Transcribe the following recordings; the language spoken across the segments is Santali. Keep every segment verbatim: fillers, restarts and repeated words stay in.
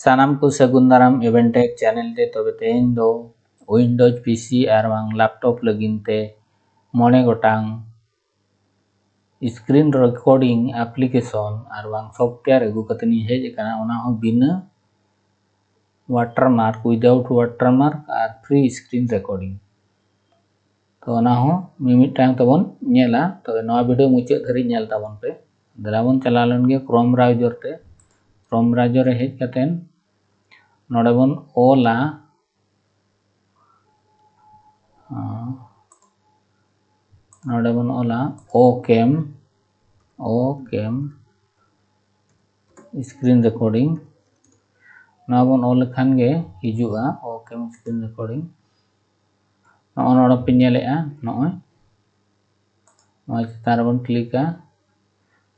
ᱥᱟᱱᱟᱢ ᱠᱚ ᱥᱟᱹᱜᱩᱱ ᱫᱟᱨᱟᱢ Eventech channel ᱛᱮ᱾ ᱛᱚᱵᱮ ᱛᱮᱦᱮᱧ ᱫᱚ Windows P C ᱟᱨ ᱵᱟᱝ laptop ᱞᱟᱹᱜᱤᱫ ᱛᱮ ᱢᱚᱬᱮ ᱜᱚᱴᱟᱝ screen recording application ᱟᱨ ᱵᱟᱝ software ᱟᱹᱜᱩ ᱠᱟᱛᱮ ᱤᱧ ᱦᱮᱡ ᱟᱠᱟᱱᱟ, ᱚᱱᱟ ᱦᱚᱸ ᱵᱤᱱᱟᱹ watermark, without watermark ᱟᱨ free screen recording᱾ ᱛᱚ ᱚᱱᱟ ᱦᱚᱸ ᱢᱤᱢᱤᱫᱴᱟᱝ ᱛᱮᱵᱚᱱ ᱧᱮᱞᱟ᱾ ᱛᱚᱵᱮ ᱱᱚᱣᱟ video ᱢᱩᱪᱟᱹᱫ ᱫᱷᱟᱹᱨᱤᱡ ᱧᱮᱞ ᱛᱟᱵᱚᱱ ᱯᱮ᱾ ᱫᱮᱞᱟ ᱵᱚᱱ ᱪᱟᱞᱟᱣ ᱞᱮᱱ ᱜᱮ Chrome browser ᱛᱮ᱾ Chrome browser ᱨᱮ ᱦᱮᱡ ᱠᱟᱛᱮ ᱱᱚᱰᱮ ᱵᱚᱱ ᱚᱞᱟ, ᱟᱸ, ᱱᱚᱰᱮ ᱵᱚᱱ ᱚᱞᱟ OCam, OCam screen recording᱾ ᱱᱚᱣᱟ ᱵᱚᱱ ᱚᱞ ᱞᱮᱠᱷᱟᱱ ᱜᱮ ᱦᱤᱡᱩᱜᱼᱟ OCam screen recording᱾ ᱱᱚᱜᱼᱚ ᱱᱚᱰᱮ ᱯᱮ ᱧᱮᱞᱮᱜᱼᱟ, ᱱᱚᱜᱼᱚᱭ ᱱᱚᱣᱟ ᱪᱮᱛᱟᱱ ᱨᱮᱵᱚᱱ ᱠᱞᱤᱠᱟ᱾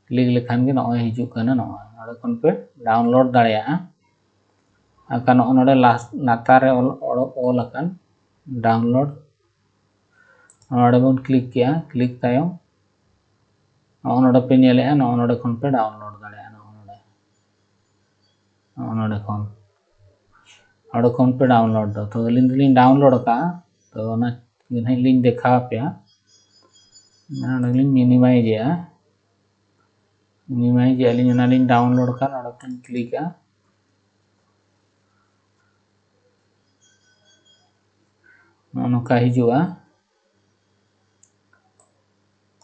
ᱠᱞᱤᱠ ᱞᱮᱠᱷᱟᱱ ᱜᱮ ᱱᱚᱜᱼᱚᱭ ᱦᱤᱡᱩᱜ ᱠᱟᱱᱟ, ᱱᱚᱜᱼᱚᱭ ᱱᱚᱰᱮ ᱠᱷᱚᱱ ᱯᱮ download ᱫᱟᱲᱮᱭᱟᱜᱼᱟ᱾ ᱟᱨ ᱱᱚᱜᱼᱚ ᱱᱚᱰᱮ last ᱞᱟᱛᱟᱨ ᱨᱮ ᱚᱞ, ᱚᱞ, ᱚᱞ ᱟᱠᱟᱱ download, ᱱᱚᱰᱮ ᱵᱚᱱ ᱠᱞᱤᱠ ᱠᱮᱜᱼᱟ᱾ ᱠᱞᱤᱠ ᱛᱟᱭᱚᱢ ᱱᱚᱜᱼᱚ ᱱᱚᱰᱮ ᱯᱮ ᱧᱮᱞᱮᱜᱼᱟ, ᱱᱚᱜᱼᱚ ᱱᱚᱰᱮ ᱠᱷᱚᱱ ᱯᱮ download ᱫᱟᱲᱮᱭᱟᱜᱼᱟ᱾ ᱱᱚᱜᱼᱚ ᱱᱚᱰᱮ, ᱱᱚᱜᱼᱚ ᱱᱚᱰᱮ ᱠᱷᱚᱱ, ᱱᱚᱰᱮ ᱠᱷᱚᱱ ᱯᱮ download ᱫᱟ᱾ ᱛᱚ ᱟᱹᱞᱤᱧ ᱫᱚᱞᱤᱧ download ᱟᱠᱟᱫᱼᱟ, ᱛᱚ ᱚᱱᱟ ᱜᱮ ᱱᱟᱦᱟᱜ ᱞᱤᱧ ᱫᱮᱠᱷᱟᱣ ᱟᱯᱮᱭᱟ᱾ ᱱᱚᱰᱮ ᱞᱤᱧ minimize ᱮᱜᱼᱟ, minimize ᱮᱜᱼᱟ ᱞᱤᱧ, ᱚᱱᱟ ᱞᱤᱧ download ᱟᱠᱟᱫ, ᱱᱚᱰᱮ ᱠᱷᱚᱱ ᱠᱞᱤᱠᱟ᱾ ᱱᱚᱜᱼᱚ ᱱᱚᱝᱠᱟ ᱦᱤᱡᱩᱜᱼᱟ᱾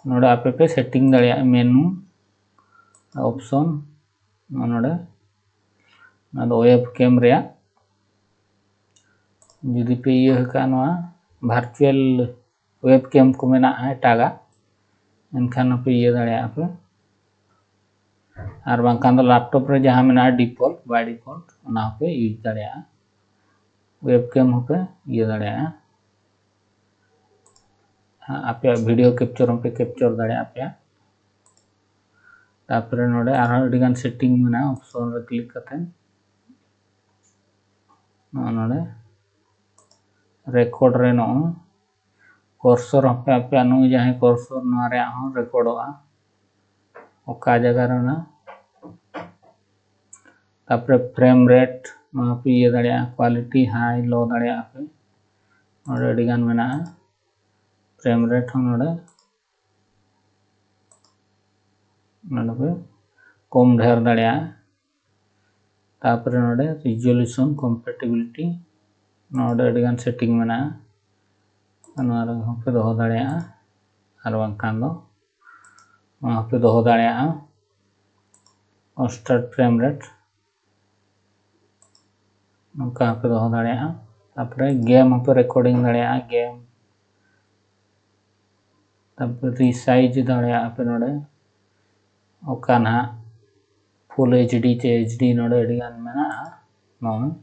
ᱱᱚᱰᱮ ᱟᱯᱮ ᱯᱮ setting ᱫᱟᱲᱮᱭᱟᱜᱼᱟ, menu option, ᱱᱚᱜᱼᱚ ᱱᱚᱰᱮ, ᱱᱚᱣᱟ ᱫᱚ webcam ᱨᱮᱭᱟᱜ᱾ ᱡᱩᱫᱤ ᱯᱮ ᱤᱭᱟᱹ ᱟᱠᱟᱫ ᱱᱚᱣᱟ virtual webcam ᱠᱚ ᱢᱮᱱᱟᱜᱼᱟ ᱮᱴᱟᱜᱟᱜ, ᱮᱱᱠᱷᱟᱱ ᱦᱚᱸᱯᱮ ᱤᱭᱟᱹ ᱫᱟᱲᱮᱭᱟᱜᱼᱟ ᱯᱮ᱾ ᱟᱨ ᱵᱟᱝᱠᱷᱟᱱ ᱫᱚ laptop ᱨᱮ ᱡᱟᱦᱟᱸ ᱢᱮᱱᱟᱜᱼᱟ default, by default, ᱚᱱᱟ ᱦᱚᱸᱯᱮ use ᱫᱟᱲᱮᱭᱟᱜᱼᱟ᱾ Webcam ᱦᱚᱸᱯᱮ ᱤᱭᱟᱹ ᱫᱟᱲᱮᱭᱟᱜᱼᱟ᱾ ᱟᱯᱮᱭᱟᱜ video capture ᱦᱚᱸᱯᱮ capture ᱫᱟᱲᱮᱭᱟᱜᱼᱟ ᱟᱯᱮᱭᱟᱜ᱾ ᱛᱟᱨᱯᱚᱨᱮ ᱱᱚᱰᱮ ᱟᱨᱦᱚᱸ ᱟᱹᱰᱤᱜᱟᱱ setting ᱢᱮᱱᱟᱜᱼᱟ, option ᱨᱮ click ᱠᱟᱛᱮ ᱱᱚᱜᱼᱚ ᱱᱚᱰᱮ record ᱨᱮ ᱱᱚᱜᱼᱚᱭ cursor ᱦᱚᱸᱯᱮ, ᱟᱯᱮᱭᱟᱜ ᱱᱩᱭ ᱡᱟᱦᱟᱸᱭ cursor, ᱱᱚᱣᱟ ᱨᱮᱭᱟᱜ ᱦᱚᱸ recordᱚᱜᱼᱟ᱾ ᱚᱠᱟ ᱡᱟᱭᱜᱟ ᱨᱮ ᱚᱱᱟ ᱛᱟᱨᱯᱚᱨᱮ frame rate, ᱱᱚᱣᱟ ᱯᱮ ᱤᱭᱟᱹ ᱫᱟᱲᱮᱭᱟᱜᱼᱟ, quality high low ᱫᱟᱲᱮᱭᱟᱜᱼᱟ ᱯᱮ᱾ ᱱᱚᱰᱮ ᱟᱹᱰᱤ ᱜᱟᱱ ᱢᱮᱱᱟᱜᱼᱟ᱾ Frame rate ᱦᱚᱸ ᱱᱚᱰᱮ, ᱱᱚᱰᱮ ᱯᱮ ᱠᱚᱢ ᱰᱷᱮᱨ ᱫᱟᱲᱮᱭᱟᱜᱼᱟ᱾ ᱛᱟᱨᱯᱚᱨᱮ ᱱᱚᱰᱮ resolution, compatibility, ᱱᱚᱰᱮ ᱟᱹᱰᱤ ᱜᱟᱱ setting ᱢᱮᱱᱟᱜᱼᱟ᱾ ᱱᱚᱣᱟ ᱨᱮᱦᱚᱸ ᱯᱮ ᱫᱚᱦᱚ ᱫᱟᱲᱮᱭᱟᱜᱼᱟ, ᱟᱨ ᱵᱟᱝᱠᱷᱟᱱ ᱫᱚ ᱱᱚᱣᱟ ᱦᱚᱸᱯᱮ ᱫᱚᱦᱚ ᱫᱟᱲᱮᱭᱟᱜᱼᱟ᱾ Constant frame rate, ᱱᱚᱝᱠᱟ ᱦᱚᱸᱯᱮ ᱫᱚᱦᱚ ᱫᱟᱲᱮᱭᱟᱜᱼᱟ᱾ ᱛᱟᱨᱯᱚᱨᱮ game ᱦᱚᱸᱯᱮ recording ᱫᱟᱲᱮᱭᱟᱜᱼᱟ, game᱾ ᱛᱟᱨᱯᱚᱨᱮ resize ᱫᱟᱲᱮᱭᱟᱜᱼᱟ ᱯᱮ ᱱᱚᱰᱮ, ᱚᱠᱟ ᱱᱟᱦᱟᱜ full HD ᱪᱮ HD, ᱱᱚᱰᱮ ᱟᱹᱰᱤ ᱜᱟᱱ ᱢᱮᱱᱟᱜᱼᱟ᱾ ᱱᱚᱣᱟ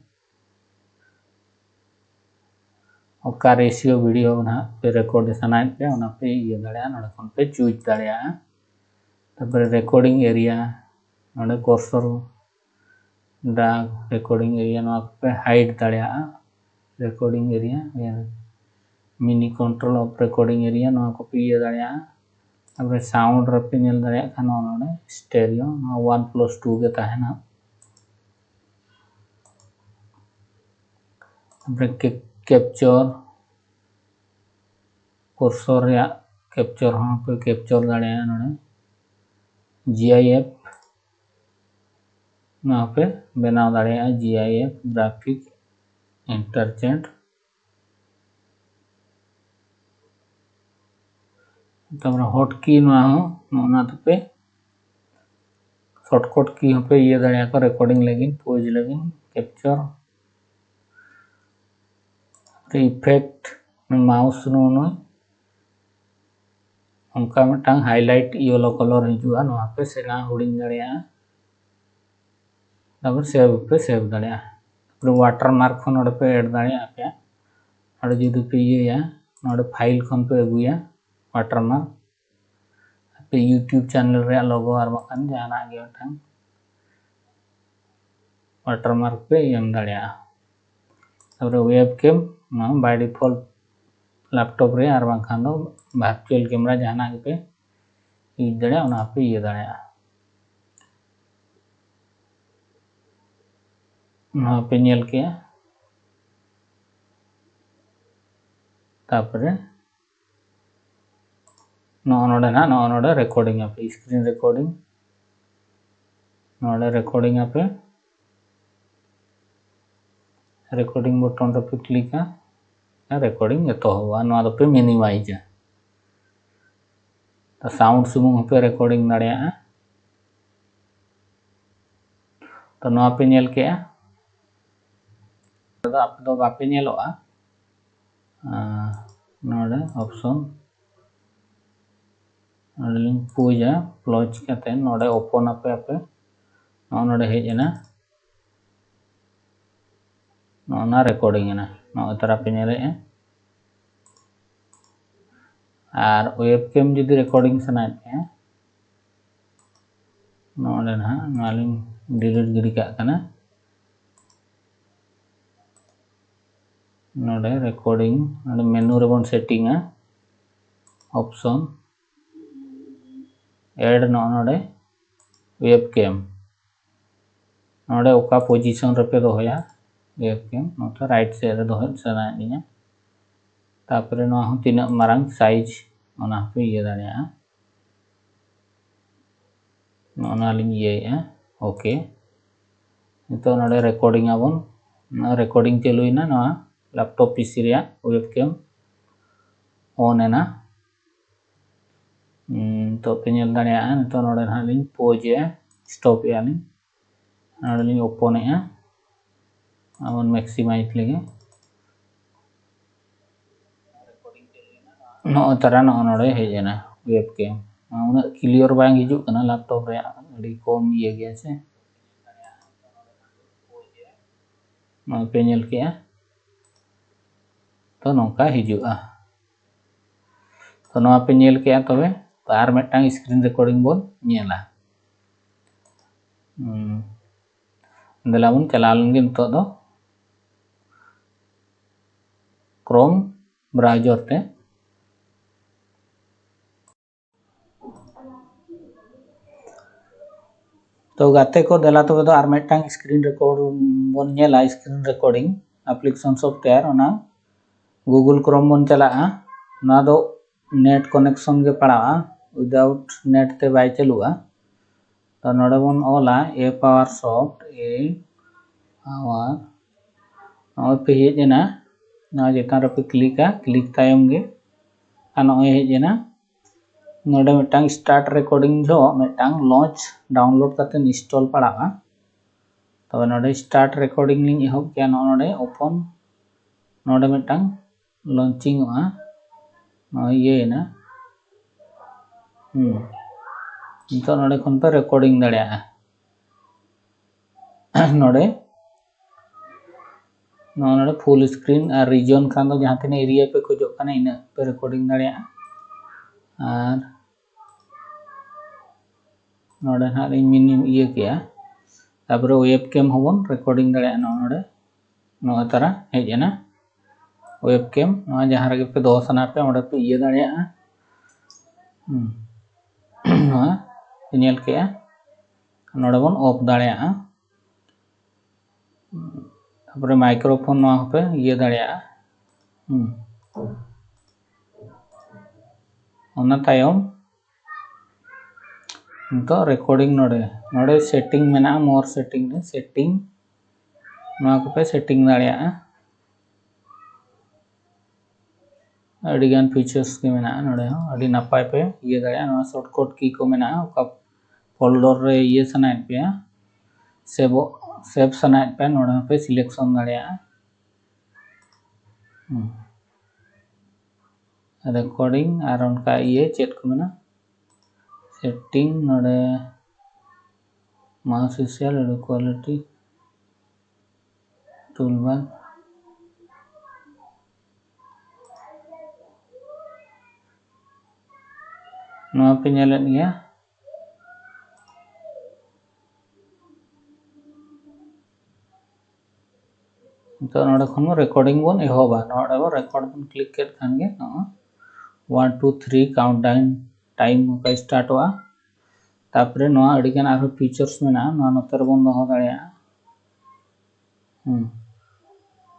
ᱚᱠᱟ ratio video ᱱᱟᱦᱟᱜ ᱯᱮ record ᱥᱟᱱᱟᱭᱮᱫ ᱯᱮᱭᱟ, ᱚᱱᱟ ᱯᱮ ᱤᱭᱟᱹ ᱫᱟᱲᱮᱭᱟᱜᱼᱟ, ᱱᱚᱰᱮ ᱠᱷᱚᱱ ᱯᱮ choose ᱫᱟᱲᱮᱭᱟᱜᱼᱟ᱾ ᱛᱟᱨᱯᱚᱨᱮ recording area, ᱱᱚᱰᱮ cursor drag, recording area, ᱱᱚᱣᱟ ᱠᱚᱯᱮ hide ᱫᱟᱲᱮᱭᱟᱜᱼᱟ᱾ Recording area, mini control of recording area, ᱱᱚᱣᱟ ᱠᱚᱯᱮ ᱤᱭᱟᱹ ᱫᱟᱲᱮᱭᱟᱜᱼᱟ᱾ ᱛᱟᱨᱯᱚᱨᱮ sound ᱨᱮᱯᱮ ᱧᱮᱞ ᱫᱟᱲᱮᱭᱟᱜ ᱠᱷᱟᱱ ᱱᱚᱣᱟ ᱱᱚᱰᱮ stereo, ᱱᱚᱣᱟ one plus two ᱜᱮ ᱛᱟᱦᱮᱱᱟ᱾ ᱛᱟᱨᱯᱚᱨᱮ ᱠᱮᱯ-, capture, cursor ᱨᱮᱭᱟᱜ capture ᱦᱚᱸ ᱯᱮ capture ᱫᱟᱲᱮᱭᱟᱜᱼᱟ ᱱᱚᱰᱮ᱾ GIF, ᱱᱚᱣᱟ ᱯᱮ ᱵᱮᱱᱟᱣ ᱫᱟᱲᱮᱭᱟᱜᱼᱟ, GIF, graphic, interchant᱾ ᱛᱟᱨᱯᱚᱨᱮ hotkey, ᱱᱚᱣᱟ ᱦᱚᱸ ᱱᱚᱜᱼᱚ ᱱᱟ ᱛᱮᱯᱮ shortcut key ᱦᱚᱸᱯᱮ ᱤᱭᱟᱹ ᱫᱟᱲᱮᱭᱟᱜᱼᱟ recording ᱞᱟᱹᱜᱤᱫ, pause ᱞᱟᱹᱜᱤᱫ, capture᱾ ᱛᱟᱨᱯᱚᱨᱮ effect, mouse ᱱᱚᱜᱼᱚ ᱱᱚᱣᱟ ᱚᱱᱠᱟ ᱢᱤᱫᱴᱟᱝ highlight yellow color ᱦᱤᱡᱩᱜᱼᱟ, ᱱᱚᱣᱟ ᱯᱮ ᱥᱮᱬᱟ ᱦᱩᱰᱤᱧ ᱫᱟᱲᱮᱭᱟᱜᱼᱟ᱾ ᱛᱟᱨᱯᱚᱨ save ᱯᱮ save ᱫᱟᱲᱮᱭᱟᱜᱼᱟ᱾ ᱛᱟᱨᱯᱚᱨᱮ watermark ᱦᱚᱸ ᱱᱚᱰᱮ ᱯᱮ add ᱫᱟᱲᱮᱭᱟᱜᱼᱟ ᱟᱯᱮᱭᱟᱜ᱾ ᱱᱚᱰᱮ ᱡᱩᱫᱤ ᱯᱮ ᱤᱭᱟᱹᱭᱟ, ᱱᱚᱰᱮ file ᱠᱷᱚᱱ ᱯᱮ ᱟᱹᱜᱩᱭᱟ watermark, ᱟᱯᱮ YouTube channel ᱨᱮᱭᱟᱜ logo ᱟᱨ ᱵᱟᱝᱠᱷᱟᱱ ᱡᱟᱦᱟᱱᱟᱜ ᱜᱮ ᱢᱤᱫᱴᱟᱝ watermark ᱯᱮ ᱮᱢ ᱫᱟᱲᱮᱭᱟᱜᱼᱟ᱾ ᱛᱟᱨᱯᱚᱨᱮ webcam, ᱱᱚᱣᱟ by default laptop ᱨᱮ ᱟᱨ ᱵᱟᱝᱠᱷᱟᱱ ᱫᱚ virtual camera ᱡᱟᱦᱟᱱᱟᱜ ᱜᱮᱯᱮ use ᱫᱟᱲᱮᱭᱟᱜᱼᱟ, ᱚᱱᱟ ᱦᱚᱸᱯᱮ ᱤᱭᱟᱹ ᱫᱟᱲᱮᱭᱟᱜᱼᱟ᱾ ᱱᱚᱣᱟ ᱯᱮ ᱧᱮᱞ ᱠᱮᱜᱼᱟ᱾ ᱛᱟᱨᱯᱚᱨᱮ ᱱᱚᱜᱼᱚ ᱱᱚᱰᱮ ᱱᱟᱦᱟᱜ, ᱱᱚᱜᱼᱚ ᱱᱚᱰᱮ recording ᱟᱯᱮ, screen recording, ᱱᱚᱰᱮ recording ᱟᱯᱮ, recording button ᱨᱮᱯᱮ click ᱟ, recording ᱮᱛᱚᱦᱚᱵᱚᱜᱼᱟ᱾ ᱱᱚᱣᱟ ᱫᱚᱯᱮ minimize ᱟ, sound ᱥᱩᱢᱩᱝ ᱦᱚᱸᱯᱮ recording ᱫᱟᱲᱮᱭᱟᱜᱼᱟ᱾ ᱛᱚ ᱱᱚᱣᱟ ᱯᱮ ᱧᱮᱞ ᱠᱮᱜᱼᱟ, ᱟᱫᱚ ᱟᱯᱮ ᱫᱚ ᱵᱟᱯᱮ ᱧᱮᱞᱚᱜᱼᱟ᱾ ᱟᱨ ᱱᱚᱰᱮ option, ᱱᱚᱰᱮ ᱞᱤᱧ ᱯᱩᱡᱟ, ᱯᱞᱚᱡᱽ ᱠᱟᱛᱮ ᱱᱚᱰᱮ open ᱟᱯᱮ ᱟᱯᱮ᱾ ᱱᱚᱜᱼᱚ ᱱᱚᱰᱮ ᱦᱮᱡ ᱮᱱᱟ, ᱱᱚᱜᱼᱚ ᱱᱟ recording ᱮᱱᱟ, ᱱᱚᱜᱼᱚᱭ ᱛᱟᱨᱟ ᱯᱮ ᱧᱮᱞᱮᱫᱼᱟ᱾ ᱟᱨ webcam ᱡᱩᱫᱤ recording ᱥᱟᱱᱟᱭᱮᱫ ᱯᱮᱭᱟ, ᱱᱚᱰᱮ ᱱᱟᱦᱟᱜ ᱱᱚᱣᱟ ᱞᱤᱧ delete ᱜᱤᱰᱤ ᱠᱟᱜ ᱠᱟᱱᱟ᱾ ᱱᱚᱰᱮ recording, ᱱᱚᱰᱮ menu ᱨᱮᱵᱚᱱ setting ᱟ, option, add, ᱱᱚᱜᱼᱚ ᱱᱚᱰᱮ webcam, ᱱᱚᱰᱮ ᱚᱠᱟ position ᱨᱮᱯᱮ ᱫᱚᱦᱚᱭᱟ webcam, ᱱᱚᱛᱮ right side ᱨᱮ ᱫᱚᱦᱚ ᱥᱟᱱᱟᱭᱮᱫ ᱞᱤᱧᱟ᱾ ᱛᱟᱨᱯᱚᱨᱮ ᱱᱚᱣᱟ ᱦᱚᱸ ᱛᱤᱱᱟᱹᱜ ᱢᱟᱨᱟᱝ size, ᱚᱱᱟ ᱦᱚᱸᱯᱮ ᱤᱭᱟᱹ ᱫᱟᱲᱮᱭᱟᱜᱼᱟ᱾ ᱱᱚᱜᱼᱚ ᱱᱚᱣᱟ ᱞᱤᱧ ᱤᱭᱟᱹᱭᱮᱫᱼᱟ, OK᱾ ᱱᱤᱛᱚᱜ ᱱᱚᱰᱮ recording ᱟᱵᱚᱱ, ᱱᱚᱣᱟ recording ᱪᱟᱹᱞᱩᱭᱮᱱᱟ, ᱱᱚᱣᱟ laptop PC ᱨᱮᱭᱟᱜ webcam on ᱮᱱᱟ᱾ ᱩᱸ, ᱱᱤᱛᱚᱜ ᱯᱮ ᱧᱮᱞ ᱫᱟᱲᱮᱭᱟᱜᱼᱟ, ᱱᱤᱛᱚᱜ ᱱᱚᱰᱮ ᱱᱟᱦᱟᱜ ᱞᱤᱧ pause ᱮᱜᱼᱟ, stop ᱮᱜᱼᱟ ᱞᱤᱧ᱾ ᱱᱚᱰᱮ ᱞᱤᱧ open ᱮᱜᱼᱟ, ᱟᱵᱚᱱ maximize ᱞᱮᱜᱮ᱾ ᱱᱚᱜᱼᱚᱭ ᱛᱟᱨᱟ ᱱᱚᱜᱼᱚ ᱱᱚᱰᱮ ᱦᱮᱡ ᱮᱱᱟ webcam᱾ ᱩᱱᱟᱹᱜ clear ᱵᱟᱝ ᱦᱤᱡᱩᱜ ᱠᱟᱱᱟ laptop ᱨᱮᱭᱟᱜ, ᱟᱹᱰᱤ ᱠᱚᱢ ᱤᱭᱟᱹ ᱜᱮᱭᱟ ᱥᱮ᱾ ᱱᱚᱜᱼᱚᱭ ᱯᱮ ᱧᱮᱞ ᱠᱮᱜᱼᱟ, ᱛᱚ ᱱᱚᱝᱠᱟ ᱦᱤᱡᱩᱜᱼᱟ᱾ ᱛᱚ ᱱᱚᱣᱟ ᱯᱮ ᱧᱮᱞ ᱠᱮᱜᱼᱟ, ᱛᱚᱵᱮ ᱛᱚ ᱟᱨ ᱢᱤᱫᱴᱟᱝ screen recording ᱵᱚᱱ ᱧᱮᱞᱟ᱾ ᱦᱩᱸ᱾ ᱫᱮᱞᱟ ᱵᱚᱱ ᱪᱟᱞᱟᱣ ᱞᱮᱱ ᱜᱮ ᱱᱤᱛᱚᱜ ᱫᱚ Chrome browser ᱛᱮ᱾ ᱛᱚ ᱜᱟᱛᱮ ᱠᱚ, ᱫᱮᱞᱟ ᱛᱚᱵᱮ ᱫᱚ ᱟᱨ ᱢᱤᱫᱴᱟᱝ screen record ᱵᱚᱱ ᱧᱮᱞᱟ, screen recording application software, ᱚᱱᱟ Google Chrome ᱵᱚᱱ ᱪᱟᱞᱟᱜᱼᱟ᱾ ᱚᱱᱟ ᱫᱚ net connection ᱜᱮ ᱯᱟᱲᱟᱜᱼᱟ, without net ᱛᱮ ᱵᱟᱭ ᱪᱟᱹᱞᱩᱜᱼᱟ᱾ ᱛᱚ ᱱᱚᱰᱮ ᱵᱚᱱ ᱚᱞᱟ A Power Soft, A Power, ᱱᱚᱜᱼᱚᱭ ᱯᱮ ᱦᱮᱡ ᱮᱱᱟ, ᱱᱚᱣᱟ ᱪᱮᱛᱟᱱ ᱨᱮᱯᱮ ᱠᱞᱤᱠᱟ, ᱠᱞᱤᱠ ᱛᱟᱭᱚᱢ ᱜᱮ ᱟᱨ ᱱᱚᱜᱼᱚᱭ ᱦᱮᱡ ᱮᱱᱟ᱾ ᱱᱚᱰᱮ ᱢᱤᱫᱴᱟᱝ start recording ᱡᱚᱦᱚᱜ ᱢᱤᱫᱴᱟᱝ launch download ᱠᱟᱛᱮ install ᱯᱟᱲᱟᱜᱼᱟ᱾ ᱛᱚᱵᱮ ᱱᱚᱰᱮ start recording ᱞᱤᱧ ᱮᱦᱚᱵ ᱠᱮᱭᱟ, ᱱᱚᱜᱼᱚ ᱱᱚᱰᱮ open, ᱱᱚᱰᱮ ᱢᱤᱫᱴᱟᱝ launching ᱚᱜᱼᱟ, ᱱᱚᱜᱼᱚᱭ ᱤᱭᱟᱹᱭᱮᱱᱟ᱾ ᱦᱩᱸ, ᱱᱤᱛᱚᱜ ᱱᱚᱰᱮ ᱠᱷᱚᱱ ᱯᱮ recording ᱫᱟᱲᱮᱭᱟᱜᱼᱟ᱾ ᱱᱚᱰᱮ ᱱᱚᱣᱟ ᱱᱚᱰᱮ full screen ᱟᱨ region ᱠᱷᱟᱱ ᱫᱚ ᱡᱟᱦᱟᱸ ᱛᱤᱱᱟᱹᱜ area ᱯᱮ ᱠᱷᱚᱡᱚᱜ ᱠᱟᱱᱟ ᱤᱱᱟᱹᱜ ᱯᱮ recording ᱫᱟᱲᱮᱭᱟᱜᱼᱟ᱾ ᱟᱨ ᱱᱚᱰᱮ ᱱᱟᱦᱟᱜ ᱞᱤᱧ ᱢᱤᱱᱤ ᱤᱭᱟᱹ ᱠᱮᱜᱼᱟ᱾ ᱛᱟᱯᱚᱨᱮ web cam ᱦᱚᱸᱵᱚᱱ recording ᱫᱟᱲᱮᱭᱟᱜᱼᱟ᱾ ᱱᱚᱜᱼᱚ ᱱᱚᱰᱮ ᱱᱚᱜᱼᱚᱭ ᱛᱟᱨᱟ ᱦᱮᱡ ᱮᱱᱟ web cam᱾ ᱱᱚᱣᱟ ᱡᱟᱦᱟᱸ ᱨᱮᱜᱮ ᱯᱮ ᱫᱚᱦᱚ ᱥᱟᱱᱟ ᱯᱮ ᱚᱸᱰᱮ ᱯᱮ ᱤᱭᱟᱹ ᱫᱟᱲᱮᱭᱟᱜᱼᱟ᱾ ᱦᱩᱸ᱾ ᱱᱚᱣᱟ ᱯᱮ ᱧᱮᱞ ᱠᱮᱜᱼᱟ, ᱱᱚᱰᱮ ᱵᱚᱱ off ᱫᱟᱲᱮᱭᱟᱜᱼᱟ᱾ ᱛᱟᱯᱚᱨᱮ microphone ᱱᱚᱣᱟ ᱦᱚᱸᱯᱮ ᱤᱭᱟᱹ ᱫᱟᱲᱮᱭᱟᱜᱼᱟ᱾ ᱦᱩᱸ᱾ ᱚᱱᱟ ᱛᱟᱭᱚᱢ ᱱᱤᱛᱚᱜ recording ᱱᱚᱰᱮ, ᱱᱚᱰᱮ setting ᱢᱮᱱᱟᱜᱼᱟ, more setting ᱨᱮ setting, ᱱᱚᱣᱟ ᱠᱚᱯᱮ setting ᱫᱟᱲᱮᱭᱟᱜᱼᱟ᱾ ᱟᱹᱰᱤᱜᱟᱱ features ᱜᱮ ᱢᱮᱱᱟᱜᱼᱟ ᱱᱚᱰᱮ ᱦᱚᱸ, ᱟᱹᱰᱤ ᱱᱟᱯᱟᱭ ᱯᱮ ᱤᱭᱟᱹ ᱫᱟᱲᱮᱭᱟᱜᱼᱟ᱾ ᱱᱚᱣᱟ shortcut key ᱠᱚ ᱢᱮᱱᱟᱜᱼᱟ, ᱚᱠᱟ folder ᱨᱮ ᱤᱭᱟᱹ ᱥᱟᱱᱟᱭᱮᱫ ᱯᱮᱭᱟ, save, save ᱥᱟᱱᱟᱭᱮᱫ ᱯᱮᱭᱟ, ᱱᱚᱰᱮ ᱦᱚᱸᱯᱮ selection ᱫᱟᱲᱮᱭᱟᱜᱼᱟ᱾ ᱦᱩᱸ᱾ Recording ᱟᱨ ᱚᱱᱠᱟ ᱤᱭᱟᱹ ᱪᱮᱫ ᱠᱚ ᱢᱮᱱᱟ, setting, ᱱᱚᱰᱮ mouse wheel, audio quality, toolbar, ᱱᱚᱣᱟ ᱯᱮ ᱧᱮᱞᱮᱫ ᱜᱮᱭᱟ᱾ ᱱᱤᱛᱚᱜ ᱱᱚᱰᱮ ᱠᱷᱚᱱ ᱵᱚᱱ recording ᱵᱚᱱ ᱮᱦᱚᱵᱟ᱾ ᱱᱚᱰᱮ ᱵᱚᱱ record ᱵᱚᱱ click ᱠᱮᱫ ᱠᱷᱟᱱ ᱜᱮ ᱱᱚᱜᱼᱚᱭ one two three countdown time ᱱᱚᱝᱠᱟ startᱚᱜᱼᱟ᱾ ᱛᱟᱨᱯᱚᱨᱮ ᱱᱚᱣᱟ ᱟᱹᱰᱤᱜᱟᱱ ᱟᱨᱦᱚᱸ features ᱢᱮᱱᱟᱜᱼᱟ, ᱱᱚᱣᱟ ᱱᱚᱛᱮ ᱨᱮᱵᱚᱱ ᱫᱚᱦᱚ ᱫᱟᱲᱮᱭᱟᱜᱼᱟ᱾ ᱦᱩᱸ᱾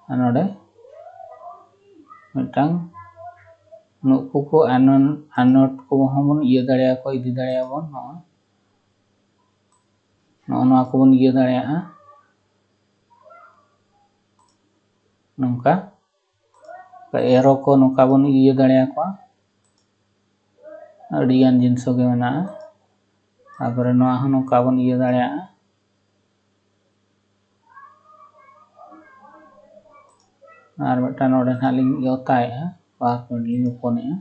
ᱟᱨ ᱱᱚᱰᱮ ᱢᱤᱫᱴᱟᱝ ᱱᱩᱠᱩ ᱠᱚ unknown, unknown ᱠᱚᱦᱚᱸ ᱵᱚᱱ ᱤᱭᱟᱹ ᱫᱟᱲᱮᱭᱟᱠᱚᱣᱟ, ᱤᱫᱤ ᱫᱟᱲᱮᱭᱟᱵᱚᱱ᱾ ᱱᱚᱜᱼᱚᱭ ᱱᱚᱜᱼᱚ ᱱᱚᱣᱟ ᱠᱚᱵᱚᱱ ᱤᱭᱟᱹ ᱫᱟᱲᱮᱭᱟᱜᱼᱟ᱾ ᱱᱚᱝᱠᱟ arrow ᱠᱚ ᱱᱚᱝᱠᱟ ᱵᱚᱱ ᱤᱭᱟᱹ ᱫᱟᱲᱮᱭᱟᱠᱚᱣᱟ᱾ ᱟᱹᱰᱤᱜᱟᱱ ᱡᱤᱱᱤᱥ ᱜᱮ ᱢᱮᱱᱟᱜᱼᱟ᱾ ᱛᱟᱨᱯᱚᱨᱮ ᱱᱚᱣᱟ ᱦᱚᱸ ᱱᱚᱝᱠᱟ ᱵᱚᱱ ᱤᱭᱟᱹ ᱫᱟᱲᱮᱭᱟᱜᱼᱟ᱾ ᱟᱨ ᱢᱤᱫᱴᱟᱝ ᱱᱚᱰᱮ ᱱᱟᱦᱟᱜ ᱞᱤᱧ ᱚᱛᱟᱭᱮᱜᱼᱟ, PowerPoint ᱞᱤᱧ openᱮᱜᱼᱟ᱾